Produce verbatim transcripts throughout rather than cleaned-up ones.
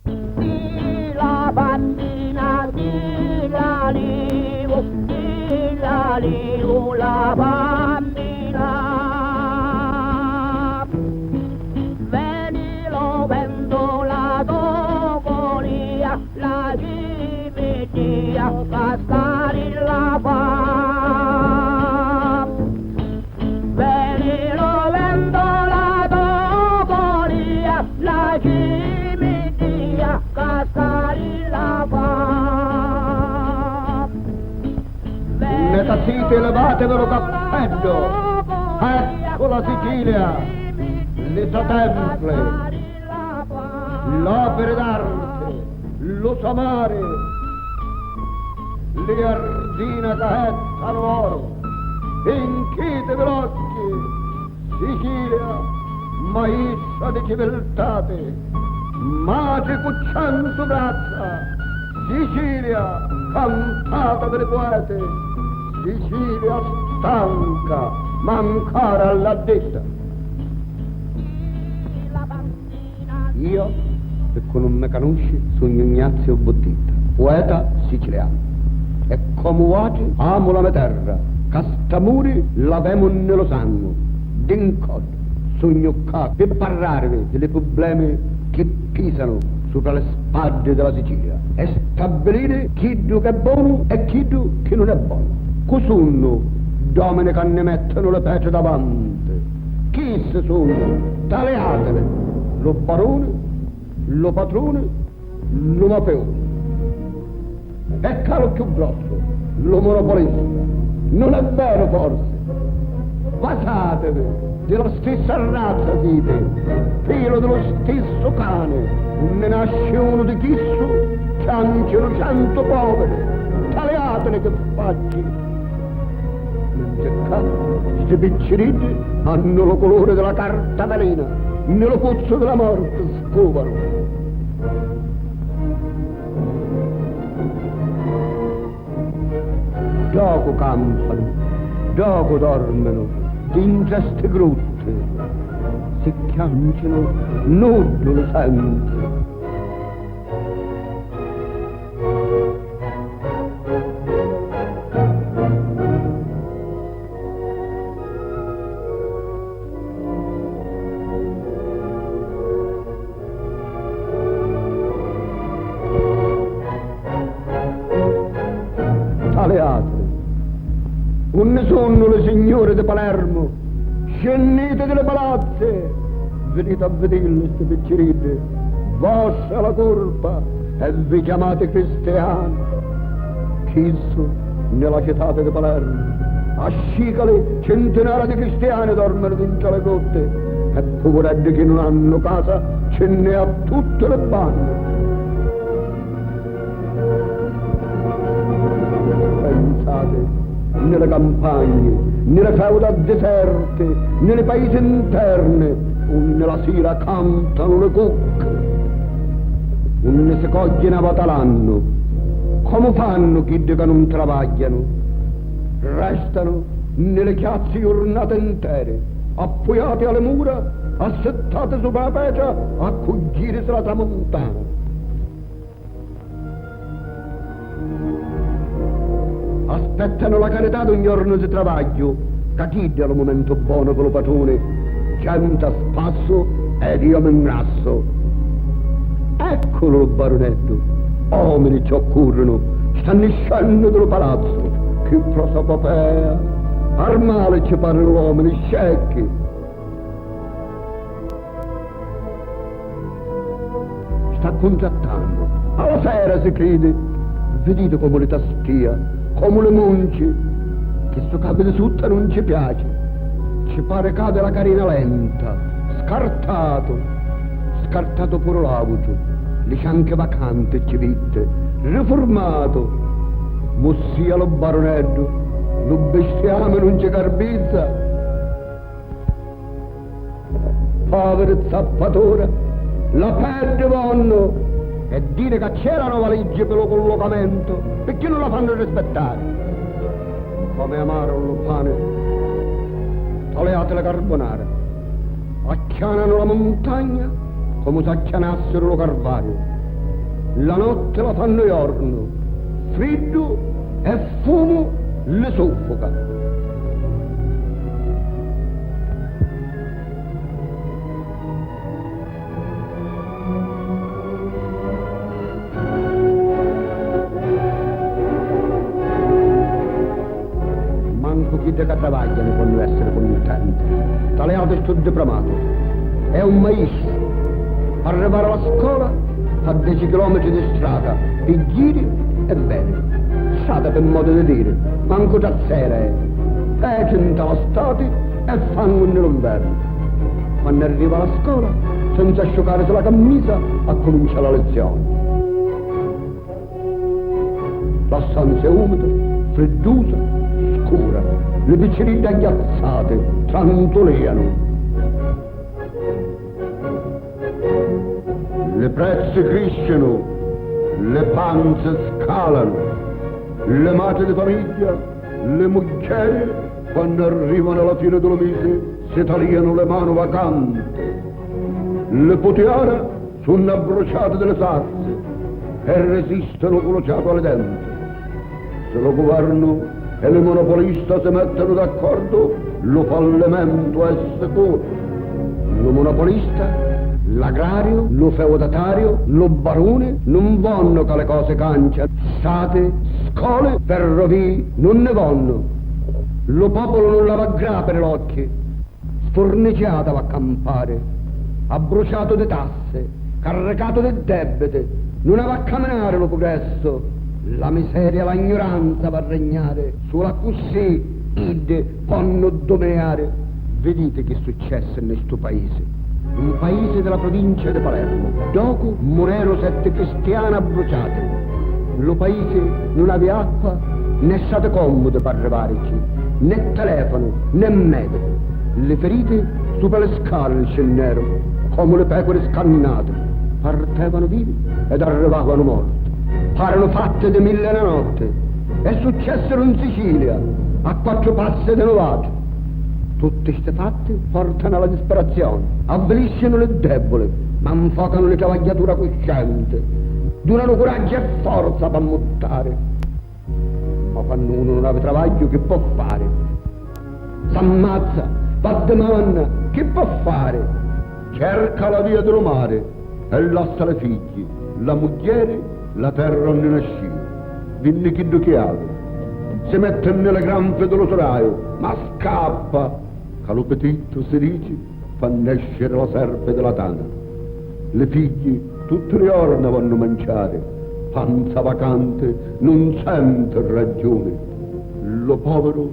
Di la bambina, di la liu, di la liu la bambina. Veni lu ventu, la topolia, la cimitia, cascari la fa. Veni lu ventu, la topolia, la cimitia, cascari la fa. Neta siti, levatevi lu cappeddu. Eccu la Sicilia, li so templi, l'opiri d'arti, lu so mari, li jardina ca jettanu oru. Inchitivi l'occhi, Sicilia, maistra di civiltati, matri cu centu vrazza, Sicilia, cantata di li pueti, Sicilia stanca, ma ancora all'addita. Io, pi cu nun mi canusci, sugnu Ignazio Buttitta, pueta sicilianu. E comu vuatri, amu la me terra, ca st'amuri l'avemu nni lu sangu. Dincoddu, sugnu ccà pi parrarivi di li prublemi chi pisanu supra li spaddi di la Sicilia e stabiliri chiddu ch'è bonu e chiddu chi nun è bonu. Cu sunnu d'omini ca nni mettinu li petri davanti? Chissi sunnu, taliatili, lu baruni, lu patruni, lu mafiusu. E ccà lu cchiù grossu, lu monopolista. Nun è veru, forsi? Vasativi, di la stissa razza siti, filu di lu stissu cani, unni nasci unu di chissu, ciancinu centu poviri. Taliatili chi facci! Mentri ccà, sti picciriddi hannu lu culuri di la carta velina, nni lu puzzu di la morti scuvanu. Ddocu campanu, ddocu dorminu, dintra sti grutti, si chiancinu, nuddu li senti. Taliatili. Unni sunnu li signuri di Palermu? Scinniti di li palazzi! Viniti a vidilli sti picciriddi. Vostra la curpa e vi chiamati cristiani. Chissu nni la citati di Palermu. A scicali, cintinara di cristiani dorminu dintra li grutti e puvureddi chi nun hannu casa ci nn'è a tutti li banni. Pensati, nni li campagni, nni li feudi diserti, nni li paisi nterni, unni la sira cantanu li cucchi, unni si cogghini a vota l'annu, comu fannu chiddi ca nun travagghianu? Restanu nni li chiazzi jurnati nteri, appujati a li mura, assittati supra a petra a cuggirisi la tramuntana. Aspettanu la carità d'un jornu di travagghiu, ca chiddu è lu mumentu bonu pi lu patruni. Genti a spassu ed io mi ngrassu. Ecculu lu baruneddu. Omini ci occurrinu, sta niscennu di lu palazzu. Chi prosopopea! Armali ci parinu l'omini, scecchi. Sta cuntrattannu. A la sera si cridi. Viditi comu li tastia, comu li munci. Chistu ca vidi sutta nun ci piaci. Ci pari ca havi la carina lenta. Scartatu. Scartatu puru l'àutru. Li cianchi vacanti ci vitti. Rifurmatu. Mussia lu baruneddu. Lu bistiami nun ci garbizza. Poviri zappatura, la peddi vonnu! E diri ca c'è la nova liggi pi lu cullucamentu, picchì nun la fannu rispittari? Comu è amaru lu pani, taliati li carbunara, acchiananu la muntagna comu s'acchianassiru lu Carvariu. La notti la fannu jornu, friddu e fumu li suffuca. Mancu chiddi ca travagghianu ponnu essiri cuntenti. Taliatu stu diplomatu. È un maistru. P'arrivari a la scola fa deci chilometri di strata pi jiri e veni. Strata pi modu di diri, mancu trazzera è. Petri nta la stati e fangu nni lu nvernu. Quannu arriva a la scola, senza asciucarisi la cammisa, accumincia la lizzioni. La stanza è umida, friddusa, scura. Li picciriddi agghiazzati trantulìanu. Li prezzi crìscinu, li panzi scàlanu. Li matri di famigghia, li mugghieri, quannu arrivanu a la fini di lu misi, si talìanu li manu vacanti. Li putiara sunnu abbruciati di li sarzi e risistinu cu lu ciatu a li denti. Si lu guvernu e li munopolista si mettinu d'accordu, lu fallimentu è sicuru. Lu munopolista, l'agrariu, lu feudatariu, lu baruni nun vonnu ca li cosi cancia. Strati, scoli, ferrovii nun nni vonnu. Lu populu nun l'havi a grapiri l'occhi. Sfurniciatu havi a campari, abbruciatu di tassi, carricatu di dèbbiti, nun havi a caminari lu prugressu, la miseria, la gnuranza havi a regnari, sulu accussì iddi ponnu duminiari. Viditi chi successi nni stu paisi, un paisi di la pruvincia di Palermu, ddocu mureru setti cristiani abbruciati. Lu paisi nun havi acqua né strati còmmudi p'arrivàrici, né telèfonu né mèdicu. Li firiti supra li scali scinneru comu li pècuri scannati. Partèvanu vivi ed arrivàvanu morti. Pàrinu fatti di milli e na notti. E succèssiru in Sicìlia, a quattru passi di nuvàutri. Tutti sti fatti pòrtanu a la dispirazioni, avvilìscinu li dèbbuli, ma nfòcanu li travagghiatura cuscienti, dùnanu curaggiu e forza p'ammuttari. Ma quannu unu nun havi travagghiu, chi pò fari? S'ammazza, va di manna, chi pò fari? Cerca la via di lu mari e lassa li figghi, la mugghieri, la terra unni nascìu. Vinni chiddu chi havi. Si metti nni li granfi di lu suraiu, ma scappa, ca lu pitittu, si dici, fa nèsciri la serpi di la tana. Li figghi tutti li jorna vonnu manciari, panza vacanti nun senti ragiuni. Lu pòviru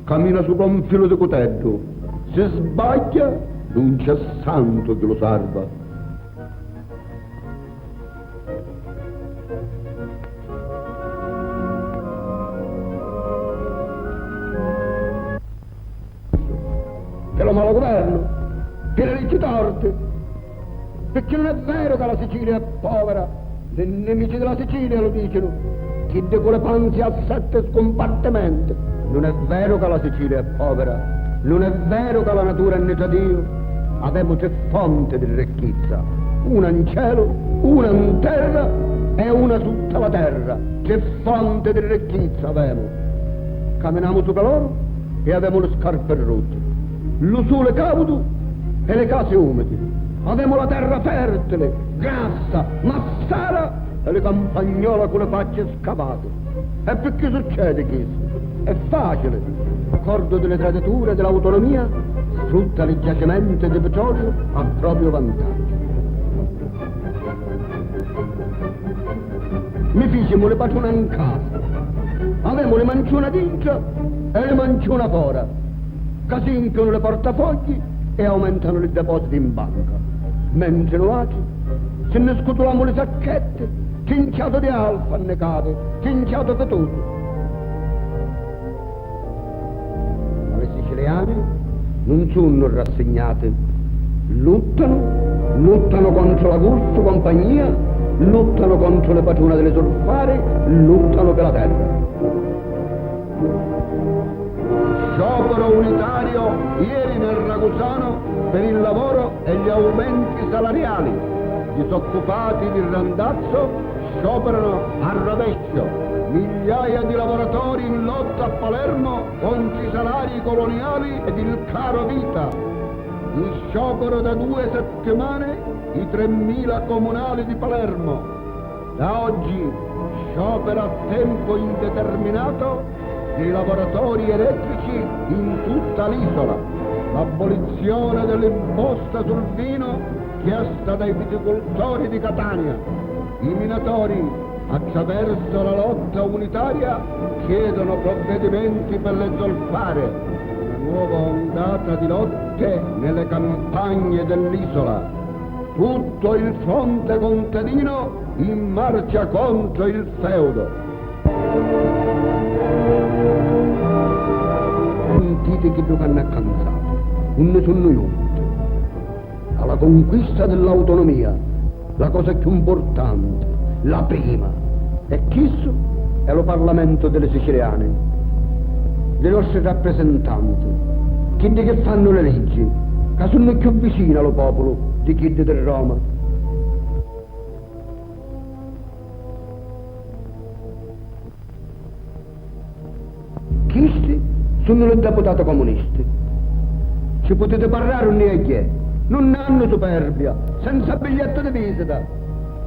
camina supra un filu di cuteddu, si sbagghia, nun c'è santu chi lu sarva. Pi lu malu guvernu, pi li liggi torti, picchì nun è veru ca la Sicilia è pòvira, li nimici di la Sicilia lu dìcinu, chiddi cu li panzi a setti scumpartimenti. Nun è veru ca la Sicilia è pòvira, nun è veru ca la natura è nni tradiu. Avemu tri fonti di ricchizza, una 'n celu, una 'n terra e una sutta la terra. Tri fonti di ricchizza avemu. Caminamu supra loru e avemu li scarpi rutti, lu suli càudu e li casi ùmidi. Avemu la terra fèrtili, grassa, massara e li campagnola cu li facci scavati. E picchì succedi chistu? È fàcili. L'accordu di li tradituri e di l'autonomia sfrutta li giacimenti di pitroliu a propriu vantaggio. Mi ficimu li patruna 'n casa. Avemu li manciuna dintra e li manciuna fora, ca si ìmpiunu li portafogghi e aumèntanu li depositi in banca. Mentri nuatri si nni scutulamu li sacchetti, cinciatu di alfa nni cavi, cinciatu pi tutti. Ma li siciliani nun sunnu rassignati. Lùttanu, lùttanu contru la Gulf Compagnia, lùttanu contru li patruna di li surfari, lùttanu pi la terra. Sciopero unitario ieri nel Ragusano per il lavoro e gli aumenti salariali. Disoccupati di Randazzo Scioperano a rovescio migliaia di lavoratori in lotta a Palermo contro i salari coloniali ed il caro vita. In sciopero da due settimane i tremila comunali di Palermo. Da oggi sciopero a tempo indeterminato dei lavoratori elettrici in tutta l'isola. L'abolizione dell'imposta sul vino chiesta dai viticoltori di Catania. I minatori, attraverso la lotta unitaria, chiedono provvedimenti per le zolfare. Una nuova ondata di lotte nelle campagne dell'isola. Tutto il fronte contadino in marcia contro il feudo. Sentiti chiddu ch'hannu accanzatu, unni sunnu junti. A la conquista dell'autonomia, la cosa cchiù mpurtanti, la prima, e chissu è lu Parlamentu di li siciliani, li nostri rapprisintanti, chiddi chi fannu li liggi, ca sunnu cchiù vicini a lu populu di chiddi di Roma. Chisti sunnu li deputati comunisti. Ci putiti parrari unni è gghiè. Nun hannu superbia, senza bigliettu di visita.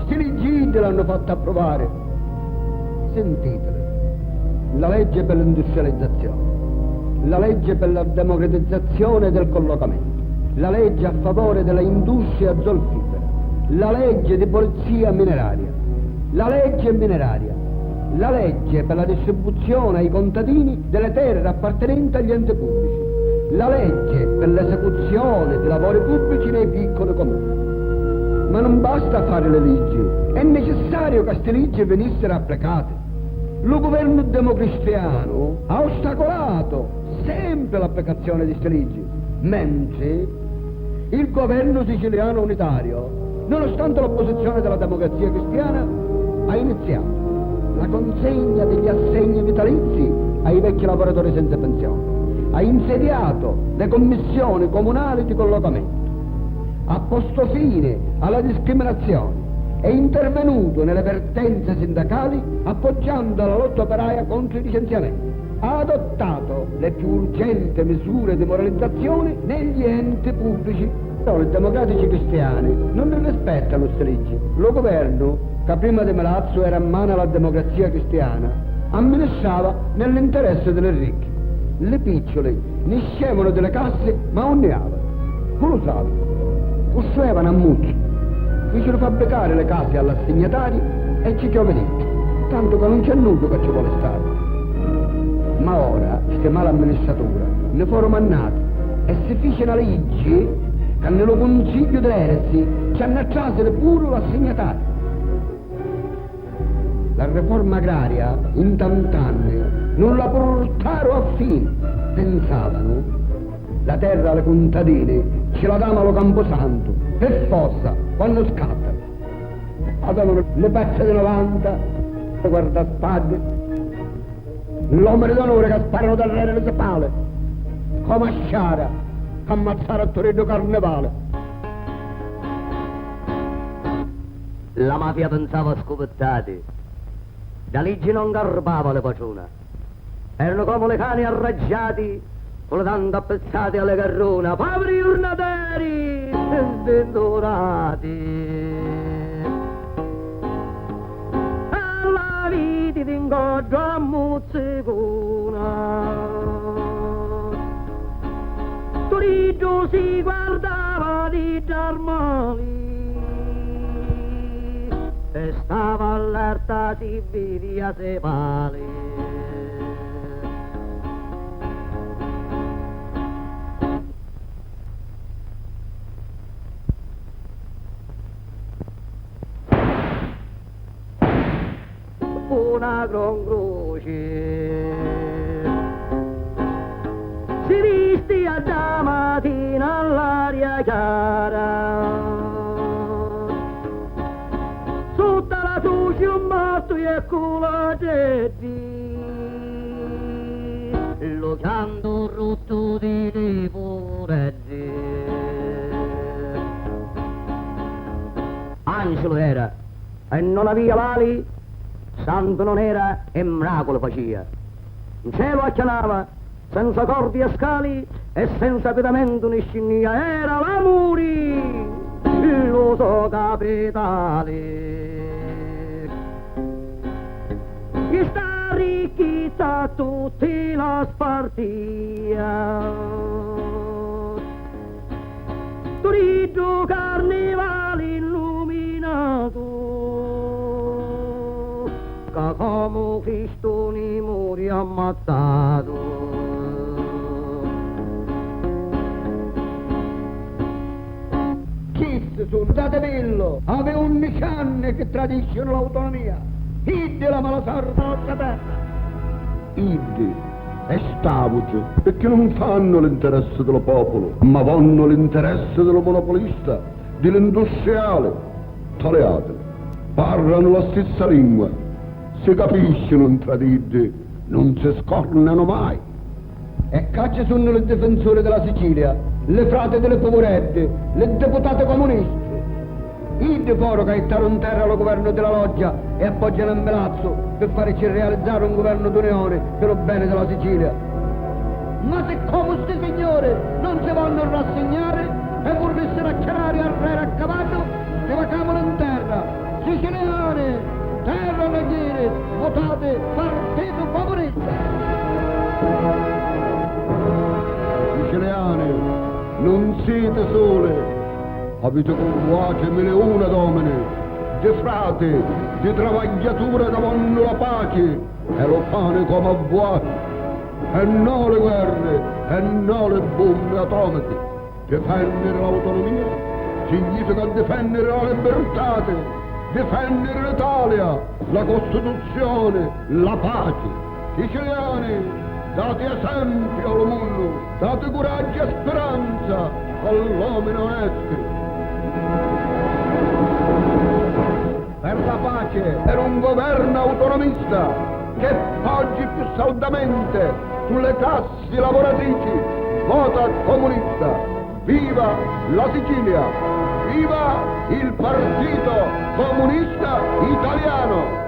Sti liggi iddi l'hannu fatti appruvari. Sentitili. La legge per l'industrializzazione, la legge per la democratizzazione del collocamento, la legge a favore delle industrie zolfifere, la legge di polizia mineraria, la legge mineraria, la legge per la distribuzione ai contadini delle terre appartenenti agli enti pubblici, la legge per l'esecuzione di lavori pubblici nei piccoli comuni. Ma non basta fare le leggi, è necessario che ste leggi venissero applicate. Lu guvernu democristianu ha ostacolatu sempri l'applicazioni di sti liggi, mentri il guvernu sicilianu unitariu, nonostante l'opposizioni di la Democrazia Cristiana, ha iniziatu la consegna di li assegni vitalizi ai vecchi lavoratori senza pensioni, ha insediatu li cummissioni cumunali di collocamentu, ha postu fini a la discriminazioni, è intervenutu ni li vertenzi sindacali appoggiannu la lotta operaia contru i licenziamenti, ha adottatu li cchiù urgenti misuri di muralizzazioni ni li enti pubblici. Però li democratici cristiani nun ni rispettanu sti liggi. Lu guvernu, ca prima di Milazzu era 'n manu a la Democrazia Cristiana, amministrava ni l'interessi di li ricchi. Li picciuli niscevanu di li cassi, ma unni havi? Cu lu sapi? Custruevanu a muzzu. Ficiru fabbricari li casi all'assegnatari e ci chiovi dintra, tantu ca nun c'è nuddu ca ci voli stari. Ma ora sti mali amministratura ni foru mannati e si fici na liggi ca ni lu Cunsigghiu di Leresi ci hannu a trasiri puru l'assegnatari. La riforma agraria in tant'anni nun la purtaru a fini. Pinsavanu: la terra a li cuntadini ci la damu a lu campusantu, pi forza, quannu scatta. Avevanu li pezzi di novanta, li guardaspaddi, l'omini d'onuri ca sparanu darreri li spali, comu a sciara c'ammazzara a Turiddu Carnivali. La mafia pinsava scupittati, da liggi non garbava li patruna. Eranu comu li cani arraggiati, cu li danti appizzati a li carruna, poviri jurnateri svinturati. E la viti di 'ngoddu a muzzicuna, Turiddu si guardava di darmali e stava allerta si vidia se pali. Una gran cruci si visti a da matina all'aria chiara, sutta la cruci un mattu e cu la teddi, lu chiantu ruttu di li pureddi. Angelo era. E non avia l'ali, santu non era e mraculi facia. N celu acchianava, senza cordi e scali e senza pidamentu ni scinnia, era l'amuri lu so capitali. Chi sta ricchizza a tutti la spartia. Turiddu carnivali illuminatu, ca comu Cristu ni muri ammazzatu. Chissi sunnu, dativillu, havi unnici anni chi tradiscinu l'autonomia, iddi la mala sorti dâ nostra terra. Iddi, e stàvuci, picchì nun fannu l'interessi di lu pòpulu, ma vonnu l'interessi di lu munopolista, di l'industriali. Taliati, pàrranu la stissa lingua, si capìscinu ntra d'iddi, nun si scòrnanu mai. E ccà ci sunnu li difensuri di la Sicilia, li frati di li puvureddi, li diputati comunisti. Iddi foru ca jittaru 'n terra lu guvernu di la Loggia e appoggianu a Milazzu pi farici rializzari un guvernu d'unioni pi lu beni di la Sicilia. Ma siccomu sti signuri nun si vonnu rassignari e vurrìssiru acchianari arreri a cavaddu, si vacàmunu 'n terra, siciliani, terra regini, vutati Partitu Comunista! Siciliani, nun siti suli! Aviti cu vuatri miliuna d'omini, di frati, di travagghiatura ca vonnu la paci e lu pani comu a vuatri, e no li guerri, e no li bummi atòmichi. Difènniri l'autonomia significa difènniri la libirtati, difènniri l'Italia, la Costituzioni, la paci. Siciliani, dati esempiu a lu munnu, dati curaggiu e spiranza a l'òmini onesti. Per la paci, per un guvernu autonomista che poggi più saldamente sulle classi lavoratrici, vota comunista. Viva la Sicilia! Viva il Partito Comunista Italiano!